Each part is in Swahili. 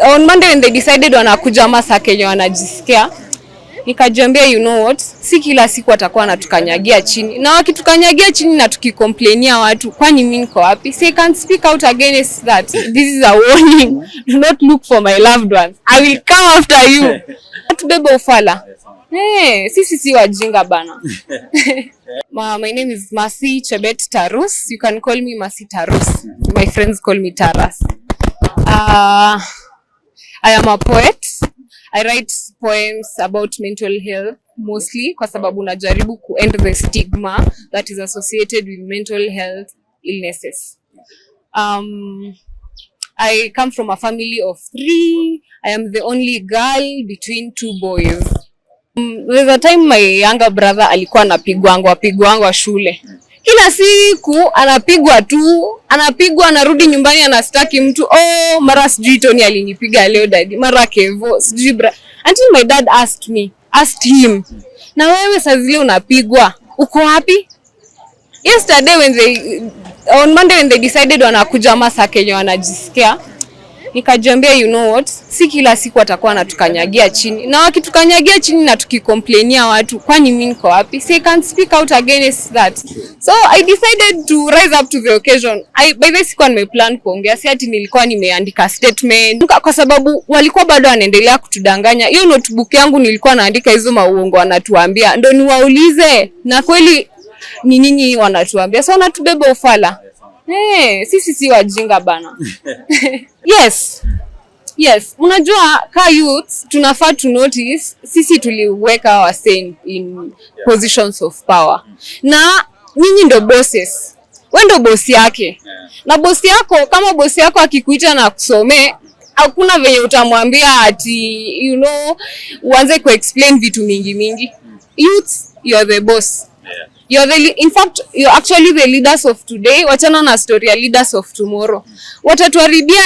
On Monday when they decided wanakuja masaa kenye wanajisikia, nikajiambia, "You know what, si kila siku watakuwa wanatukanyagia chini, na wakitukanyagia chini na tukicomplainia watu, kwani mimi niko wapi?" So I can speak out against that. This is a warning. Do not look for my loved ones. I will come after you. Tubebe ufala. Hey, sisi si wajinga bana. My name is Masi Chebet Tarus. You can call me Masi Tarus. My friends call me Taras. I am a poet. I write poems about mental health mostly kwa sababu najaribu ku end the stigma that is associated with mental health illnesses. I come from a family of three. I am the only girl between two boys. There's a time my younger brother alikuwa anapigwangwa pigwangwa shule kila siku, anapigwa tu, anapigwa, anarudi nyumbani anastaki mtu. "Oh, mara sijui Tony alinipiga leo, Daddy, mara Kevo, sijui bra." Until my dad asked me, asked him, "Na wewe saa zile unapigwa uko wapi?" Yesterday when they on Monday when they decided wanakuja masaa kenye wanajisikia, nikajiambia, "You know what, si kila siku watakuwa wanatukanyagia chini, na wakitukanyagia chini na tukicomplainia watu, kwani mimi niko wapi?" So I can speak out against that. So I decided to rise up to the occasion. By the way, sikuwa nimeplan kuongea, si ati nilikuwa nimeandika statement, kwa sababu walikuwa bado wanaendelea kutudanganya. Hiyo notebook yangu nilikuwa naandika hizo mauongo wanatuambia, ndo niwaulize na kweli ni nini wanatuambia. So wanatubeba ufala. Hey, sisi si wajinga bana. Yes. Unajua ka youth tunafaa to notice sisi tuliweka wasee in positions of power, na nyinyi ndo bosses. We ndo bosi yake, na bosi yako, kama bosi yako akikuita na kusomee, hakuna venye utamwambia ati uanze kuexplain vitu mingi mingi. Youths, you are the boss. In fact, you're actually the leaders of today. Wachana na story ya leaders of tomorrow. Watatuharibia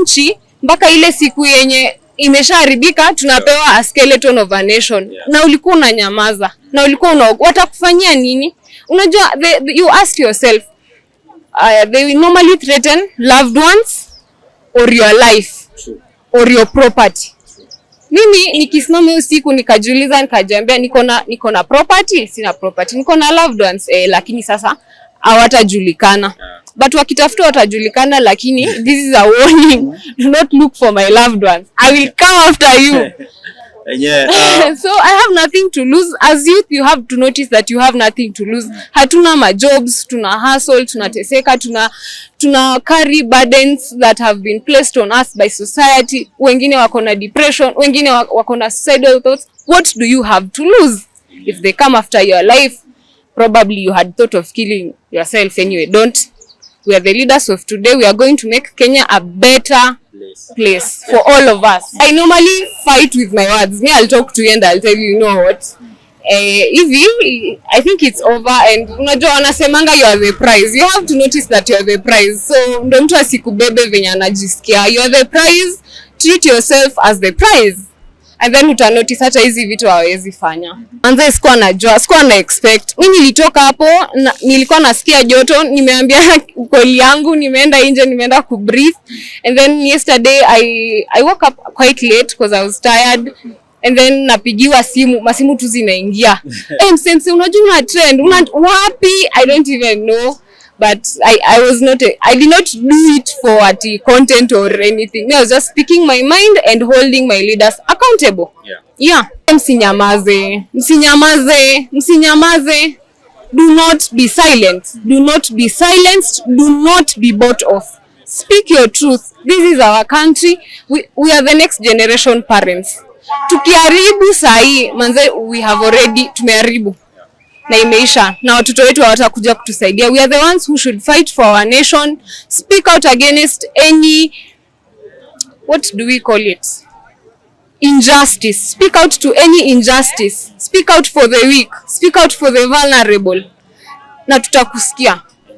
nchi mpaka ile siku yenye imeshaharibika, tunapewa a skeleton of a nation. Na ulikuwa unanyamaza na ulikuwa una watakufanyia nini? Unajua you ask yourself, they will normally threaten loved ones or your life or your property. Mimi nikisimama usiku nikajiuliza, nikajiambia, niko na property, sina property, niko na loved ones, eh, lakini sasa hawatajulikana. But wakitafuta watajulikana, lakini this is a warning. Do not look for my loved ones. I will come after you. Enyewe, So I have nothing to lose. As youth, you have to notice that you have nothing to lose. Hatuna majobs, tuna hustle, tunateseka, tuna carry burdens that have been placed on us by society. Wengine wako na depression, wengine wako na suicidal thoughts. What do you have to lose? If they come after your life, probably you had thought of killing yourself anyway. Don't. We are the leaders of today. We are going to make Kenya a better place. Place for all of us. I normally fight with my words. Me, I'll talk to you and I'll tell you, "You know what? Eh, hivi, I think it's over." And unajua wanasemanga you are the prize. You have to notice that you are the prize. So ndo mtu asikubebe venye anajisikia. You are the prize. Treat yourself as the prize. And then uta notice hata hizi vitu hawawezi fanya. Anza sikuwa najua, sikuwa na expect. Mimi nilitoka hapo na, nilikuwa nasikia joto, nimeambia ukweli yangu, nimeenda nje, nimeenda ku breathe. And then yesterday I woke up quite late because I was tired. And then napigiwa simu, masimu tu zinaingia. "Eh, msense, unajua una trend, una wapi?" I don't even know. But I was not I did not do it for ati content or anything. Me, I was just speaking my mind and holding my leaders accountable. Yeah. Msinyamaze, msinyamaze, msinyamaze. Do not be silent. Do not be silenced. Do not be bought off. Speak your truth. This is our country. We are the next generation parents. Tukiharibu sahi, manze, we have already tumeharibu na imeisha, na watoto wetu hawatakuja kutusaidia. We are the ones who should fight for our nation, speak out against any, what do we call it, injustice. Speak out to any injustice. Speak out for the weak. Speak out for the vulnerable, na tutakusikia.